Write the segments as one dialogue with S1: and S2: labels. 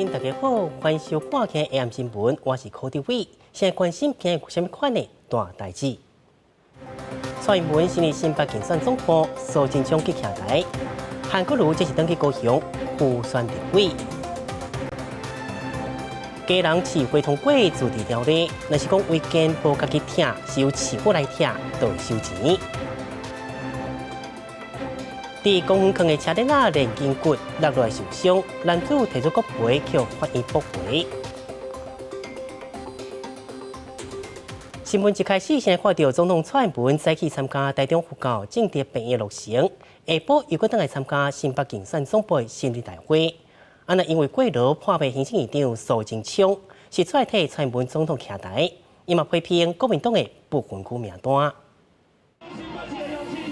S1: 民大家好，歡迎收看 AM 新聞，我是柯德偉。現在關心今日有啥物款的大代誌。蔡英文新任新北競選總部蘇貞昌去徛台，韓國瑜這是轉去高雄輔選立委。家人市會通過自治條例，若是講違建無家己拆，是由市府來拆，就會收錢。佇公園囥的車輪仔連筋骨落落來受傷，男子提出國賠，予法院駁回。新聞一開始先來看著總統蔡英文早起參加台中佛教政治病院落成，下晡又閣轉來參加新北競選總部成立大會。啊，若因為過勞破病行政院長蘇貞昌是出來替蔡英文總統徛台，伊嘛批評國民黨的不分區名單。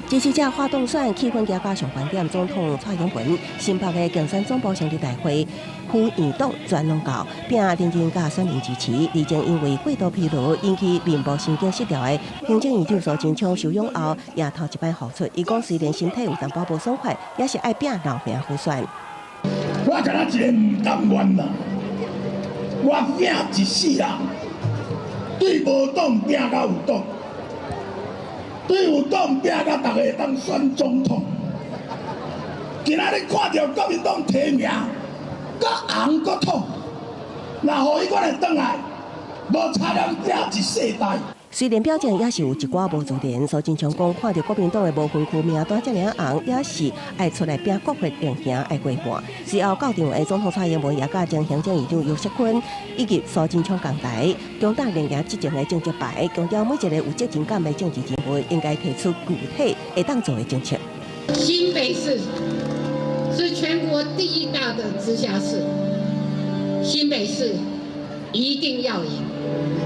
S2: 支持者發動選氣氛加加上懸點，總統蔡英文新北的競選總部成立大會，副院長全攏到，並認真佮選民支持。而且因為過度疲勞引起面部神經失調的行政院長蘇貞昌休養後，也頭一擺復出。伊講雖然身體有淡薄無爽快，也是愛拼老命輔選。
S3: 我敢若一个毋甘願啦，我拼一世人，對無黨拼到有黨。對有黨拼甲逐个會當選總統，今仔日看著國民黨提名，閣紅閣統，若予伊閣來轉來，無差兩拼一世代。
S2: 雖然表情也是有一寡無自然，蘇貞昌講看著國民黨的無分區名單遮爾紅，也是愛出來拼國會定行愛過半。隨後到場的總統蔡英文也佮前行政院長游錫堃以及蘇貞昌仝台，強打連贏執政的政績牌，強調每一个有責任感的政治人物應該提出具體會當做的政策。
S4: 新北市是全國第一大的直轄市，新北市一定要贏，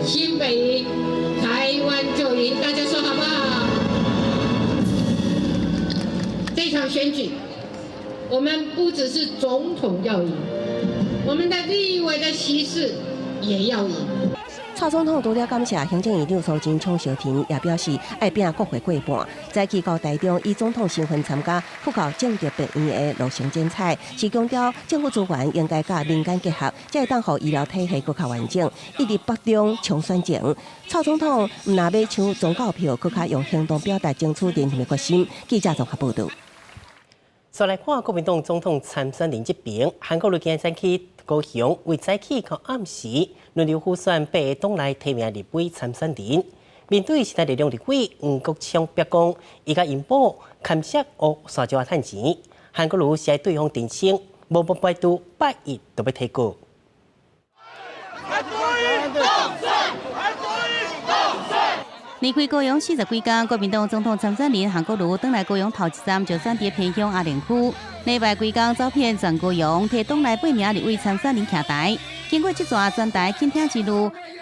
S4: 新北贏，台灣就贏，大家說好不好？這場選舉，我們不只是總統要贏，我們的立委的席次也要贏。
S2: 蔡總統除了感謝行政院長蘇貞昌相挺，也表示愛拼國會過半。早起到台中以總統身份參加佛教政治病院的落成剪彩，是強調政府資源應該佮民間結合，才會當予醫療體系閣較完整。一直北中衝選情，蔡總統毋若欲搶宗教票，閣較用行動表達爭取連任的決心。記者綜合報導。
S1: 再來看國民黨總統參選人這邊，韓國瑜今日去高雄，為早起到暗時輪流輔選八个黨內提名立委參選人。面對時代力量立委黃國昌逼宮，伊共𪜶某牽涉烏沙石仔趁錢，韓國瑜是愛對方澄清，無不排除拜一就欲提告。
S5: 離開高雄40幾工，國民黨總統參選人韓國瑜轉來高雄頭一站就選佇偏鄉阿蓮區。禮拜規工走遍全高雄，替黨內八名立委參選人徛台。經過這逝全台傾聽之旅，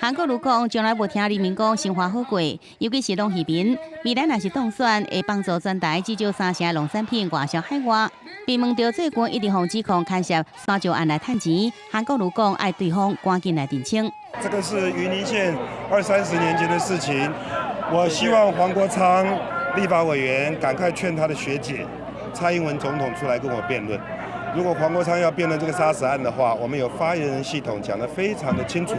S5: 韓國瑜講從來無聽人民講生活好過，尤其是農漁民。未來若是當選，會幫助全台至少三成農產品外銷海外。被問著最近一直予指控牽涉沙石案來趁錢，韓國瑜講愛對方趕緊來澄清。
S6: 這個是雲林縣二三十年前的事情。我希望黃國昌立法委員趕快勸他的學姐蔡英文總統出來跟我辯論。如果黃國昌要辯論這個沙石案的話，我們有發言人系統講得非常的清楚。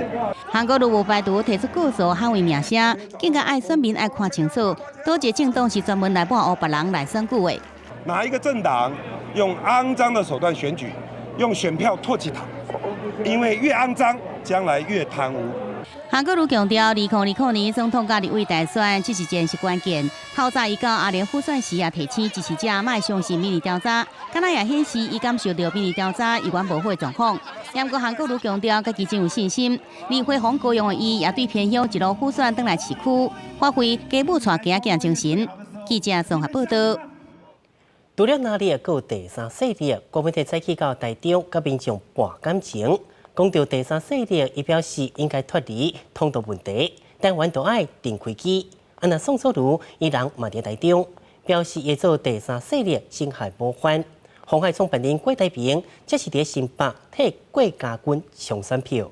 S5: 韓國瑜無排除提出告訴捍衛名聲，更加愛選民愛看清楚，佗一个政黨是專門來抹烏別人來選舉的。
S6: 哪一個政黨用骯髒的手段選舉，用選票唾棄他？因為越骯髒，將來越貪污。
S5: 韓國瑜強調，2020年總統佮立委大選，這一戰是關鍵。透早伊到阿蓮輔選時也提醒支持者，莫相信民意調查，敢若也顯示伊感受著民意調查猶原無好的狀況。不過韓國瑜強調，家己真有信心。而回訪高雄的伊，也對偏鄉一路輔選轉來市區，發揮家母帶囝仔精神。記者綜合報導。
S1: 除了哪裡閣有第三勢力，郭文早起到台中，佮民眾搏感情。講著第三勢力，伊表示應該脫離統獨問題，台灣都愛重開機。啊，若宋楚瑜伊人嘛佇台中，表示會做第三勢力成害模範。鴻海創辦人郭台銘，則是佇新北替郭家軍衝選票。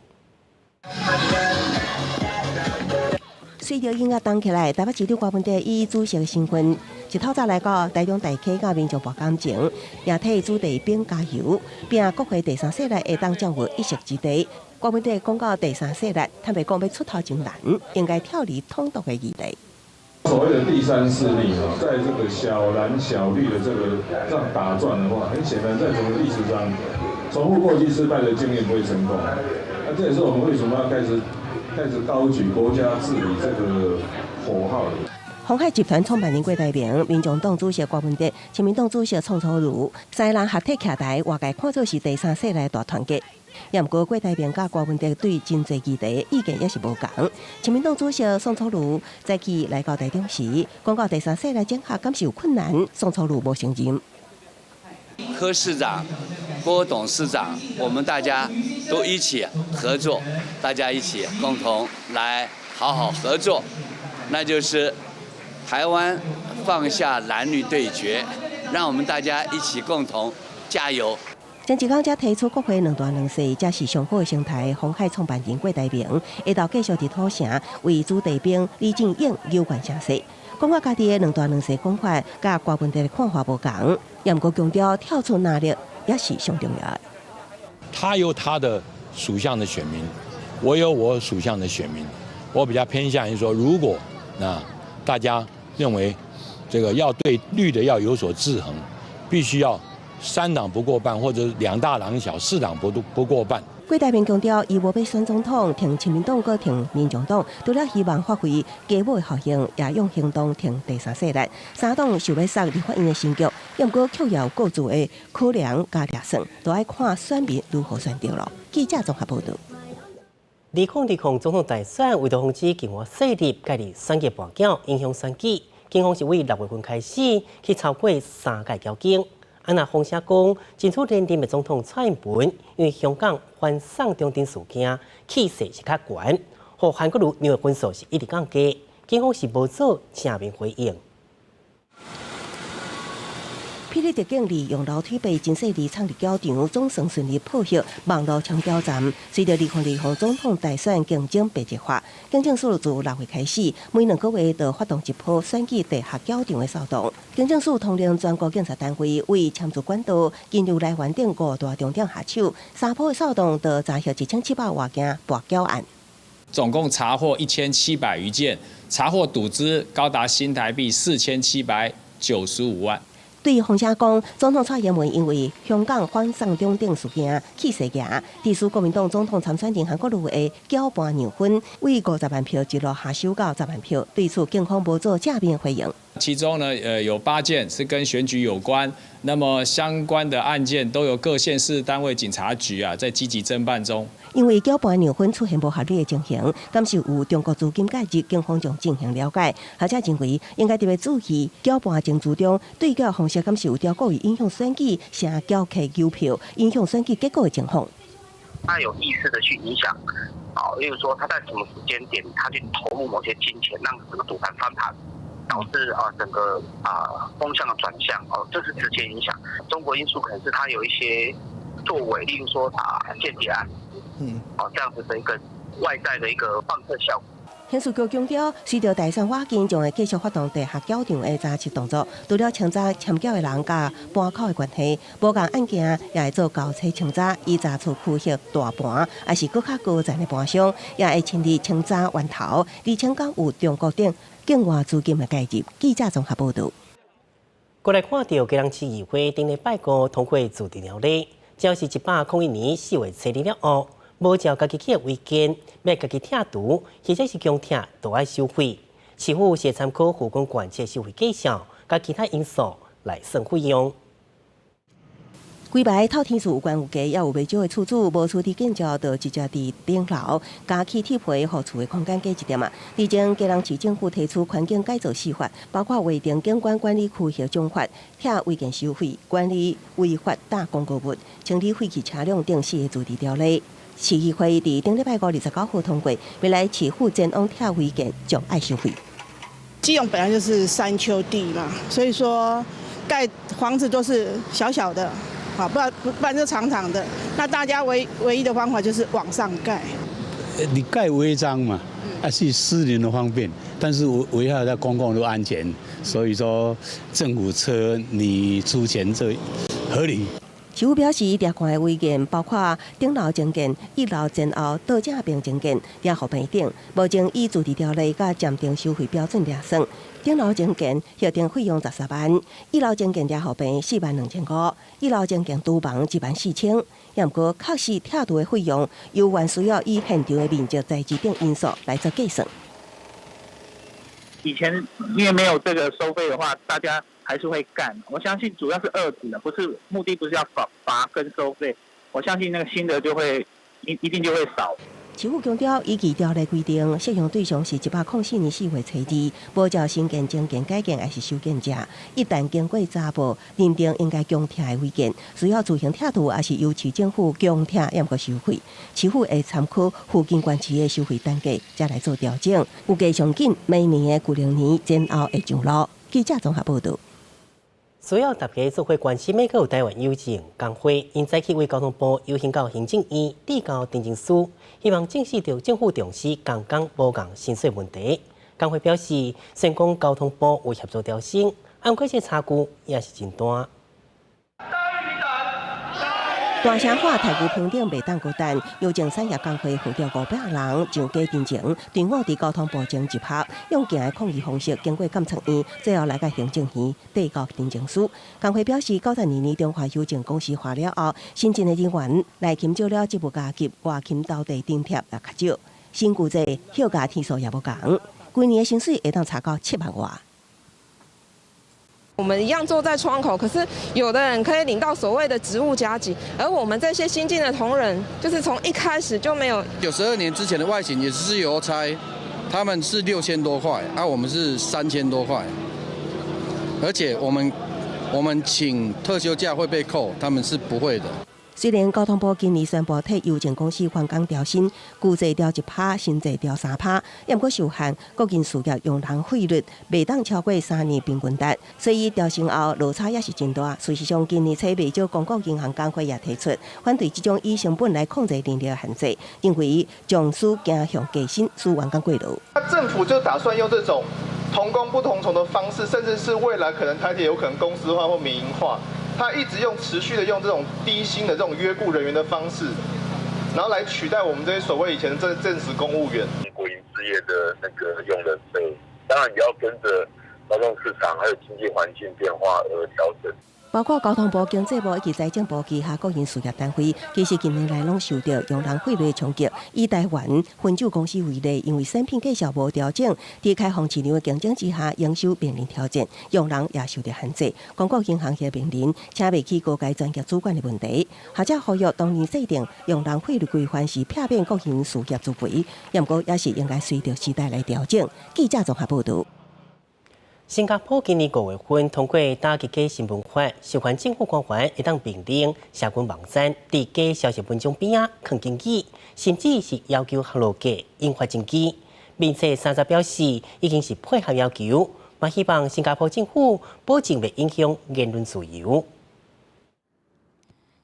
S2: 隨著音樂動起來，台北市長柯文哲以主席的身份，是透早來到台中大溪佮民眾搏感情，也替子弟兵加油，拼國會第三勢力會當掌握一席之地。郭文哲講到第三勢力，坦白講欲出頭真難，應該跳離統獨的議題。
S7: 所謂的第三勢力啊，在這個小藍小綠的這個這樣打轉的話，很顯然在整個歷史上重複過去失敗的經驗不會成功。那這也是我們為什麼要開始高舉國家治理這個口號。
S2: 鴻海集團創辦人郭台銘、民眾黨主席郭文哲、親民黨主席宋楚瑜三人合體徛台，外界看做是第三勢力大團結。也毋過郭台銘佮郭文哲對真濟議題意見也是無仝。親民黨主席宋楚瑜早起來到台中時，講到第三勢力整合，敢是有困難？宋楚瑜無承認。
S8: 柯市長、郭董事長，我們大家都一起合作，大家一起共同來好好合作，那就是台灣放下藍綠對決，讓我們大家一起共同加油。
S2: 前一工才提出國會兩大兩細，才是上好的生態。鴻海創辦人郭台銘下晝繼續佇土城為子弟兵李進勇求援聲勢，講到家己的兩大兩細講法，佮郭文哲的看法無仝，也毋過強調跳出藍綠也是上重要的。
S9: 他有他的屬相的選民，我有我屬相的選民，我比較偏向於說，如果那大家認為這個要對綠的要有所制衡，必須要三黨不過半，或者兩大兩小四黨不過半。
S2: 郭台銘強調，伊無欲選總統，挺親民黨，閣挺民眾黨，除了希望發揮雞母的效應，也用行動挺第三勢力。三黨想欲殺立法院的新局，也毋過卻有各自的考量佮籌算，都愛看選民如何選擇囉。記者綜合報導。
S1: 2020總統大選為著防止境外勢力介入選舉跋筊，影響選舉，警方是對6月份開始去抄過三屆繳警。啊，若風聲講，爭取連任的總統蔡英文，因為香港反送中等事件，氣勢是較懸，予韓國瑜贏的分數是一直降低，警方是無做正面回應。
S2: 霹靂特警利用樓梯被真細膩藏佇繳場，總算順利破獲網路槍繳站。隨著2020總統大選競爭白熱化，警政署自6月開始，每2個月就發動一波選舉地下繳場的掃動。警政署統領全國警察單位為簽注管道、金流來源等五大重點下手，三波的掃動就查獲1700外件跋筊案。
S10: 總共查獲1700餘件，查獲賭資高達新台幣4795萬。
S2: 對風聲講，總統蔡英文因為香港反送中等事件氣勢強，致使國民黨總統參選人韓國瑜的繳盤讓分，為50萬票一路下修到10萬票，對此警方無做正面回應。
S10: 其中呢，有8件是跟選舉有關，那麼相關的案件都由各縣市單位警察局啊在積極偵辦中。
S2: 因為繳盤讓分出現無合理的情形，敢是有中國資金介入，警方將進行了解。學者認為應該特別注意繳盤程序中對繳方式，敢是有著故意影響選舉，成繳客郵票，影響選舉結果的情況。
S11: 他有意識的去影響，啊，例如說他在什麼時間點，他去投入某些金錢，讓整個賭盤翻盤。導致啊整個啊風向的轉向哦，這是直接影響。中國因素可能是他有一些作為，例如說打間諜案，哦這樣子的一個外在的一個放射效果。
S2: 刑事局強調，隨著大選倚近，將會繼續發動地下繳場的查緝動作。除了清查簽繳的人佮盤口的關係，無仝案件也會做交叉清查，以查出區域大盤，抑是閣較高層的盤商，也會親自清查源頭，釐清敢有中國等境外資金的介入。記者綜合報導。
S1: 過來看到基隆市議會頂禮拜五通過自治條例，只要是101年4月初二了後，無照家己起的違建，欲家己拆除，或者是強拆，都愛收費。市府是參考附近縣市收費價數，佮其他因素來算費用。
S2: 規排透天厝有懸有低，也有袂少的厝主無厝佇建造，就直接佇頂樓加起鐵皮，予厝的空間加一點仔。之前基隆市政府提出環境改造四法，包括劃定景觀管理區域總法、拆違建收費、管理違法搭廣告物、清理廢棄車輛等四个自治條例。市議會佇頂禮拜五29號通過，未來市府前往拆違建將愛收費。
S12: 基隆本來就是山丘地嘛，所以說蓋房子都是小小的。好，不然就長長的。那大家唯一的方法就是往上蓋。
S13: 你蓋違章嘛，啊是私人的方便，但是危害到公共的安全，所以說政府車你出錢這合理。
S2: 市府表示，掠看的違建包括頂樓增建、一樓前後倒正邊增建、掠護棚頂，目前依自治條例佮暫定收費標準掠算。頂樓增建核定費用13萬，一樓增建掠護棚4.25萬，一樓增建廚房1.4萬。也毋過，確實拆除的費用，猶原需要以現場的面積、材質等因素來做計算。
S14: 以前因為沒有這個收費的話，大家還是會幹。我相信主要是遏止的，不是目的不是要罰罰跟收費。我相信那個新的就會一定就會少。
S2: 市府強調，依據條例規定，適用對象是104年4月初二，無照新建、增建、改建抑是修建者，一旦經過查報認定應該強拆的違建，需要自行拆除，抑是由市政府強拆，抑毋過收費。市府會參考附近縣市的收費單價，才來做調整。預計上緊明年的舊曆年前後會上路。記者綜合報導。
S1: 需要大家做伙關心，美國台灣郵政工會𪜶早起為交通部遊行到行政院遞交陳情書，希望正視著政府重視工工無仝薪水問題。工會表示，雖然講交通部有協助調薪，毋過這差距也是真大。
S2: 大聲喊待遇平等袂當孤單，郵政產業工會號召500人上街陳情，隊伍佇交通部前集合，用行的抗議方式經過監察院，最後來到行政院遞交陳情書。工會表示，92年中華郵政公司化了後，新進的人員內勤少了職務加級，外勤投遞津貼也較少，薪資制休假天數也無仝，規年的薪水會當差到7萬外。
S15: 我們一樣坐在窗口，可是有的人可以領到所謂的職務加給，而我們這些新進的同仁，就是從一開始就沒有。
S16: 92年之前的外勤也是郵差，他們是6000多塊，啊，我們是3000多塊，而且我們請特休假會被扣，他們是不會的。
S2: 雖然交通部今年宣布替郵政公司員工調薪，舊制調1趴，新制調3趴，毋過受限國營事業用人費率袂當超過3年平均值，所以調薪後落差也是真大。事實上，今年初袂少公股銀行工會也提出反對這種以成本來控制人力的限制，認為將使走向加薪，使員工過勞。
S17: 政府就打算用這種同工不同酬的方式，甚至是未來可能台鐵有可能公司化或民營化。他一直用持續的用這種低薪的這種約僱人員的方式，然後來取代我們這些所謂以前的正職公務員。
S18: 國營事業的那個用人費，當然也要跟着勞動市場還有經濟環境變化而調整。
S2: 包括交通部、經濟部以及財政部旗下國營事業單位，其實近年來攏受著用人費率的衝擊。以台灣汾酒公司為例，因為產品價數無調整，佇開放市場的競爭之下，營收面臨挑戰，用人也受著限制。公股銀行也面臨請袂起高階專業主管的問題。學者呼籲當年制定用人費率規範是避免國營事業自肥，毋過也是應該隨著時代來調整。記者綜合報導。
S1: 新加坡今年5月份通過打擊假新聞法，授權政府官員會當命令社群網站佇假消息文章邊仔囥警語，甚至是要求部落格印發證據。面冊三十表示已經是配合要求，嘛希望新加坡政府保證袂影響言論自由。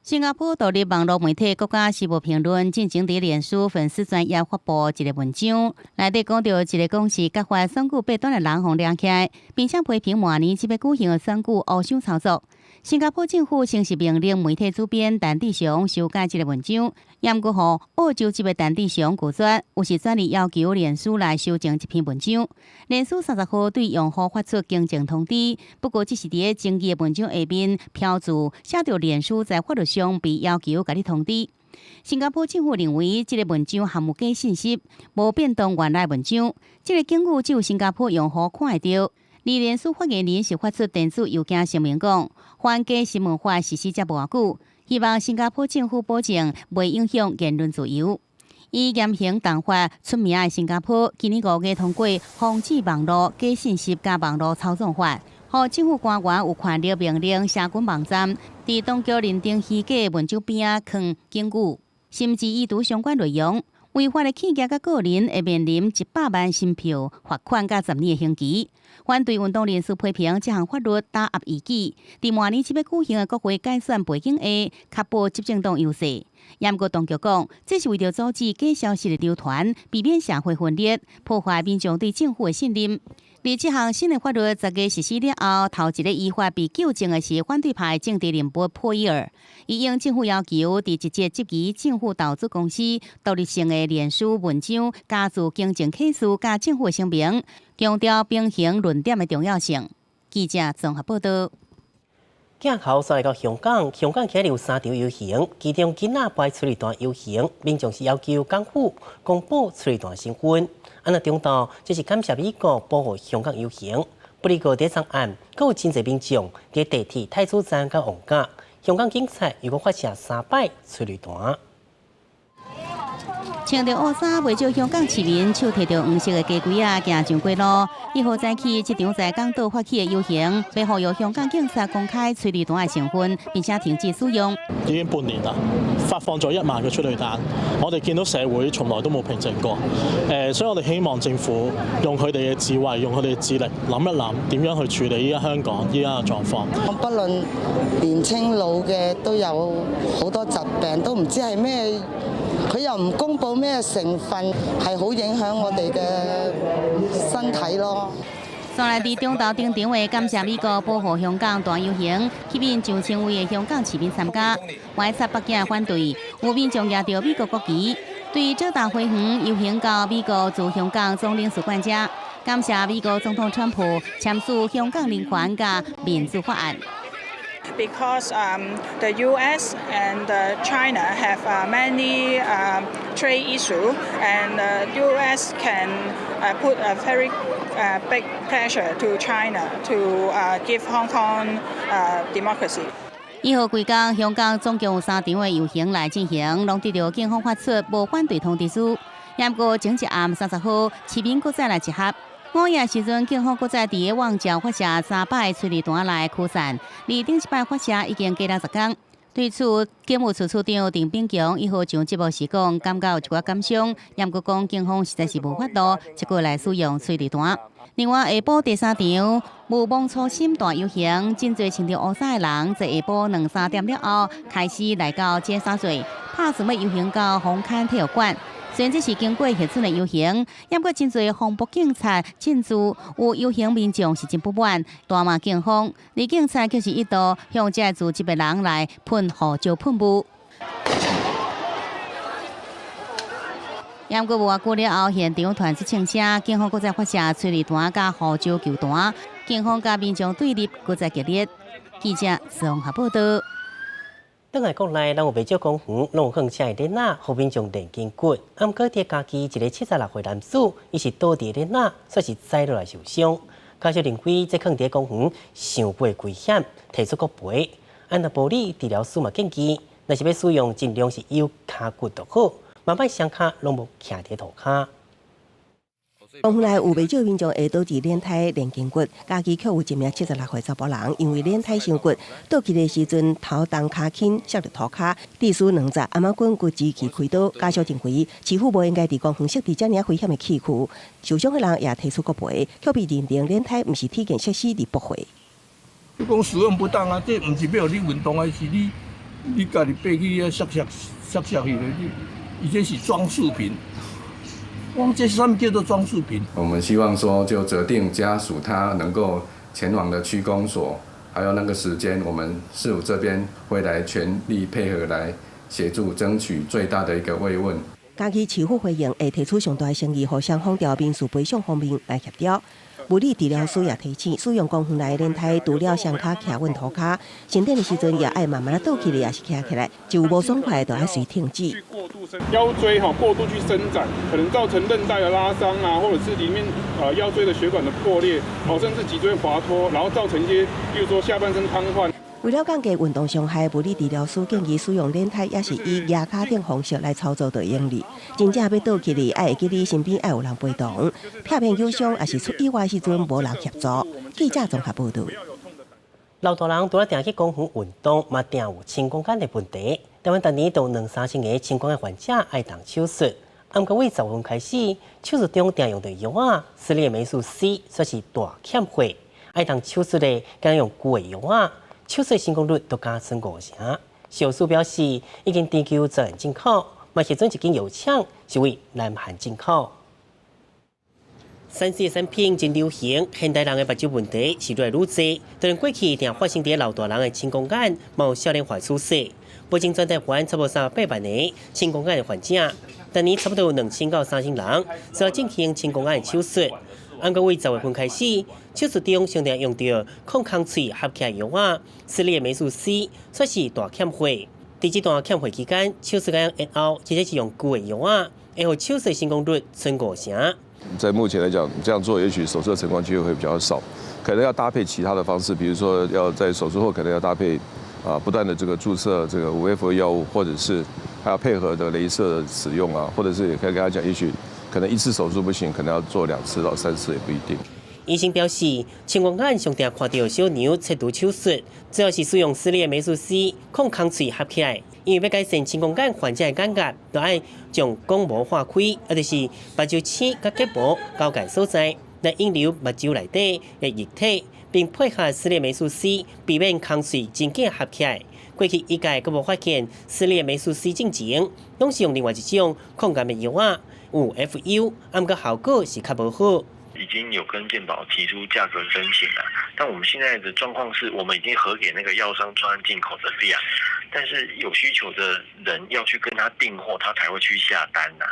S5: 新加坡獨立網路媒體國家時報評論進前佇臉書粉絲專頁發布一个文章，內底講著一个公司揭發選舉八段的人予掠起來，並且批評明年這欲舉行的選舉烏箱操作。新加坡政府先是命令媒體主編陳志祥修改這个文章，毋過予澳洲籍的陳志祥拒絕，於是轉而要求臉書來修正這篇文章。臉書30號對用戶發出更正通知，不過只是佇咧爭議的文章下面標註寫著臉書在法律上被要求共你通知。新加坡政府認為這个文章含有假信息，無變動原來文章。這个警語只有新加坡用戶看會著。而臉書發言人是發出電子郵件聲明講，反假新聞法實施遮無偌久，希望新加坡政府保證袂影響言論自由。以嚴刑重罰出名的新加坡，今年5月通過防止網路假信息佮網路操縱法，予政府官員有權力命令社群網站佇當局認定虛假文章邊仔囥警語，甚至移除相關內容。違法的企業佮個人會面臨100萬新票罰款佮10年的刑期。反對運動人士批評這項法律打壓異己。佇明年7月舉行的國會改選背景下，確保執政黨優勢。毋過當局講，這是為著阻止假消息的流傳，避免社會分裂，破壞民眾對政府的信任。而這項新的法律10月實施了後，頭一個依法被糾正的是反對派政治人物波伊爾，伊應政府要求，佇一節質疑政府投資公司獨立性的臉書文章，加注行政啟事佮政府的聲明，強調平衡論點的重要性。記者綜合報道。
S1: 鏡頭轉來到香港，香港今日有三場遊行，其中囡仔背催淚彈遊行，民眾是要求港府公布催淚彈身份。啊，若中晝，這是感謝美國保護香港遊行。不過佇昨暗，閣有真濟民眾佇地鐵太子站佮旺角，香港警察又閣發射三擺催淚彈。
S5: 穿著烏衫，袂少香港市民手提著黃色的雞胿仔，行上街路。1號早起，這場在港島發起的遊行，欲呼籲香港警察公開催淚彈的成分，並且停止使用。
S19: 已經半年啦，發放咗1萬個催淚彈，我哋見到社會從來都冇平靜過。所以我哋希望政府用佢哋嘅智慧，用佢哋嘅智力，諗一諗點樣去處理依家香港依家嘅狀況。
S20: 不論年青老嘅都有好多疾病，都唔知係咩。佢又唔公佈咩成分，係好影響我哋嘅身體咯。
S5: 煞來佇中晝登場的感謝美國保護香港大遊行，吸引上千位的香港市民參加。外插北京的反對，有民眾舉著美國國旗，對浙大花園遊行到美國駐香港總領事館遮，感謝美國總統川普簽署香港人權佮民主法案。
S21: Because the U.S. and China have many trade issues, and the U.S. can put a very big pressure to China to give Hong Kong democracy.
S5: 1號規工，香港總共有三場的遊行來進行，攏得著警方發出無反對通知書。毋過前一暗30號，市民閣再來集合。午夜時陣，警方閣再佇个旺角發射三擺催淚彈來驅散。而頂一擺發射已經過了10工。對此，警務處處長鄧炳強1號上節目時講，感覺有一寡感傷，毋過講警方實在是無法度，這過來使用催淚彈。另外，下晡第三場毋忘初心大遊行，真濟穿著烏衫的人，在下晡兩三點了後開始來到尖沙咀，拍算欲遊行到紅磡體育館。雖然這是經過核准的遊行，毋過真濟防暴警察進駐，有遊行民眾是真不滿，大罵警方。而警察卻是一度向這個聚集的人來噴胡椒噴霧。毋過無偌久了後，現場傳出槍聲，警方閣再發射催淚彈佮胡椒球彈，警方佮民眾對立閣再激烈。記者綜合報道。
S1: 轉來國內，咱有袂少公園攏有放遮的鏈仔，予民眾練筋骨。啊，毋過佇嘉義一个76歲男子，伊是倒佇鏈仔，煞是栽落來受傷。家屬認為這囥佇公園傷過危險，提出國賠。啊，若物理治療師嘛建議，若是欲使用，盡量是有跤骨就好，嘛莫雙跤攏無徛佇塗跤。
S2: 公園內有袂少民眾會倒佇鏈胎練筋骨，嘉義卻有一名76歲查埔人，因為鏈胎傷骨，倒去的時陣頭重跤輕，摔著塗跤，至死兩十，頷頸骨支氣開刀。家屬認為市府無應該佇公園設置遮爾危險的器具，受傷的人也提出國賠，卻被認定鏈胎毋是體健設施而駁回。
S22: 你講使用不當啊，這毋是欲予你運動啊，是你家己爬去遐摔摔摔摔去的，你伊這是裝飾品。哇，這啥物叫做裝飾品？
S23: 我們希望說，就責定家屬他能夠前往的區公所，還有那個時間，我們市府這邊會來全力配合，來協助爭取最大的一個慰問。
S2: 嘉義市府回應會提出上大的誠意，予雙方佇民事賠償方面來協調。物理治療師也提醒，使用公園內的鏈胎，除了雙跤徛穩塗跤，伸展的時陣也愛慢慢仔倒起來，抑是徛起來，就有無爽快就愛隨停止。
S24: 腰椎哈過度去伸展，可能造成韌帶的拉傷啊，或者是裡面腰椎的血管的破裂，哦，甚至脊椎滑脫，然後造成一些，比如說下半身癱瘓。
S2: 為了降低運動傷害，物理治療師建議使用鏈胎，抑是以蜈跤頂方式來操作就會用哩。真正欲倒起來，愛會記你身邊愛有人陪同，避免受傷，抑是出意外時陣無人協助。記者綜合報道。
S1: 老大人除了定去公園運動，嘛定有青光眼的問題。台灣逐年都有兩三千个青光眼患者愛動手術。毋過對10月份開始，手術中定用著藥仔，絲裂黴素 C 煞是大欠貨，愛動手術的敢用舊的藥仔，手術成功率都加賰五成。食藥署表示，已經研究專案進口，嘛核准一間藥廠是為南韓進口。3C 產品真流行，現代人的目睭問題是愈來愈濟。當然過去定發生佇老大人的青光眼，嘛有少年化趨勢。目前全台灣差不多380萬個青光眼的患者，逐年差不多有2000到3000人需要進行青光眼的手術。毋過對10月份開始，手術中常常用著抗空喙合起來藥仔，絲裂黴素 C 煞是大欠貨。佇這段欠貨期間，手術愛延後，或者是用舊的藥仔，會予手術成功率賰五成。
S3: 在目前來講，這樣做也許手術的成功機會會比較少，可能要搭配其他的方式，比如說要在手術後可能要搭配不斷的這個注射這個5FU 藥物，或者是還要配合的雷射使用啊，或者是也可以跟他講，也許可能一次手術不行，可能要做2次到3次也不一定。
S1: 醫生表示，青光眼上常看著小娘切除手術，主要是使用絲裂黴素 C 抗空喙合起來。因為欲改善青光眼患者的眼壓，就愛將鞏膜劃開，抑就是目睭星佮結膜交界所在，來引流目睭內底的液體，並配合絲裂黴素 C，避免空喙真緊合起來。過去醫界閣無發現絲裂黴素 C 進前，攏是用另外一種抗癌的藥仔，5FU，毋過效果是較無好。
S4: 已經有跟健保提出價格申請了，但我們現在的狀況是我們已經核給那個藥商專案進口的量，但是有需求的人要去跟他訂貨，他才會去下單呐。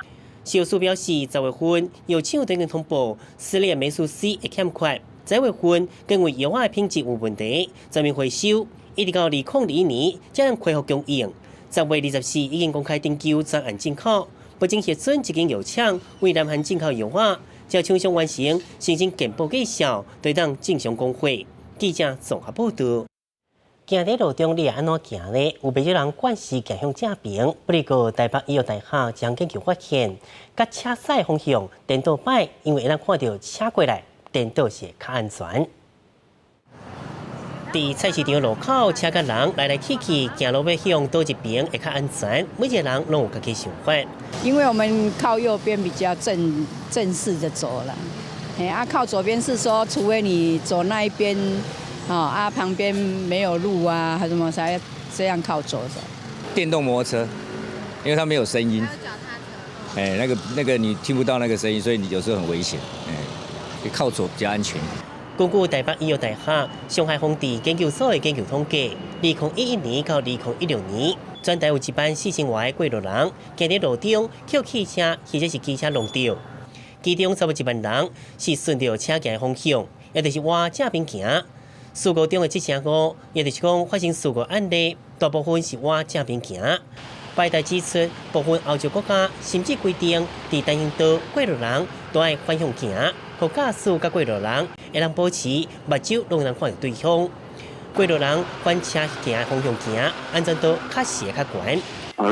S1: 食藥署表示，10月份藥廠已經通報絲裂黴素 C 會欠缺，11月份認為藥仔的品質有問題，全面回收，一直到2021年才能恢復供應。10月24已經公開徵求專案進口，目前核准一間藥廠為南韓進口藥仔。只要廠商完成申請健保計數，就當正常供貨。記者綜合報導。行佇路中，你會按怎行呢？有袂少人慣勢行向正爿，不過台北醫藥大學一項研究發現，佮車駛方向顛倒擺，因為會當看著車過來，顛倒是會較安全。佇菜市場路口，車佮人來來去去，行路欲向佗一爿會較安全。每一個人攏有家己想法。
S6: 因為我們靠右邊比較正正式的走了，哎啊，靠左邊是說，除非你走那一邊，啊旁邊沒有路啊，還是什麼才這樣靠左走。
S7: 電動摩托車，因為它沒有聲音，哎，那個你聽不到那個聲音，所以你有時候很危險，哎，靠左比較安全。
S1: 根據台北醫藥大學傷害防治研究所的研究統計，2011年到2016年，全台有1萬4千外個過路人行佇路中，予汽車或者是機車撞著，其中差不多1萬人是順著車行的方向，也就是倚正邊行。事故中的7成5，也就是講發生事故案例，大部分是倚正邊行。拜達指出，部分歐洲國家甚至規定，佇單行道過路人都愛反向行，予駕駛佮過路人會當保持目睭攏能看著對方。過路人反車行的方向行，安全度確實會較懸。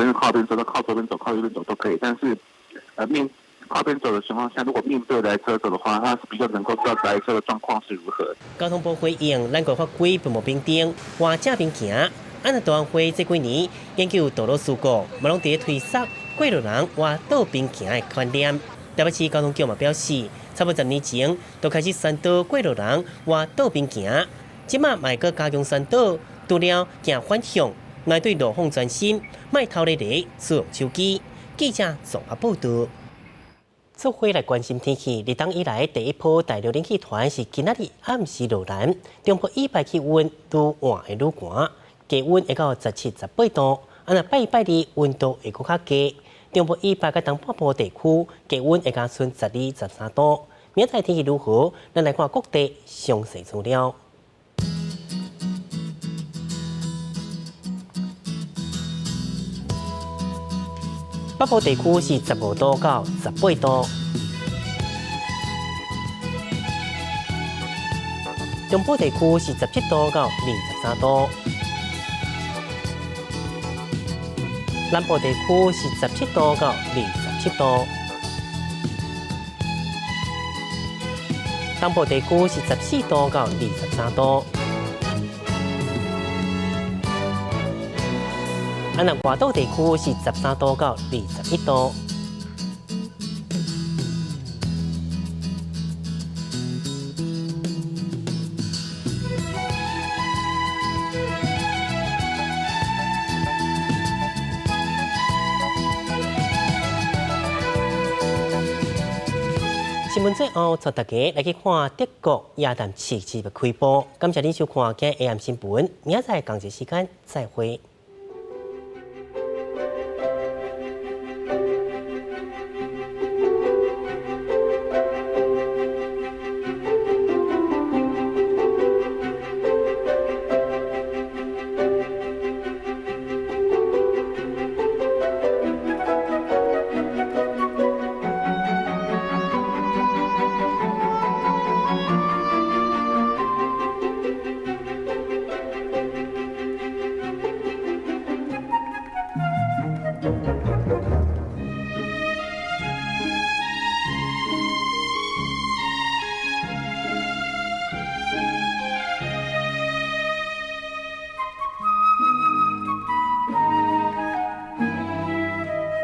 S25: 因為靠邊走，靠左邊走，靠右邊走都可以，但是，面靠邊走的情況下，如果面對來車走的話，它是比較能夠知道來車的狀況是如何。
S1: 交通部回應，咱國法規並無明定倚正邊行。啊若大安會這幾年研究道路事故，嘛攏佇咧推捒過路人倚倒邊行的觀念。台北市交通局嘛表示，差不多10年前就開始宣導過路人倚倒邊行，這馬嘛會閣加強宣導，除了行反向，愛對路況專心，莫偷咧咧使用手機。記者綜合報導。做伙來關心天氣，立冬以來第一波大陸冷氣團是今仔日暗時落南，中部以北氣溫愈換會愈寒，低溫會到17、18度。啊，若拜一拜二溫度會閣較低，中部以北佮東半部地區低溫會加賰12、13度。明仔載天氣如何？咱來看各地詳細資料。北部地區是15度到18度，中部地區是17度到23度，南部地區是17度到27度，東部地區是14度到23度。啊，若外島地區是13度到21度。新聞最後，帶大家來去看德國耶誕市集的開播。感謝您收看今日 AM 新聞，明仔載仝一時間再會。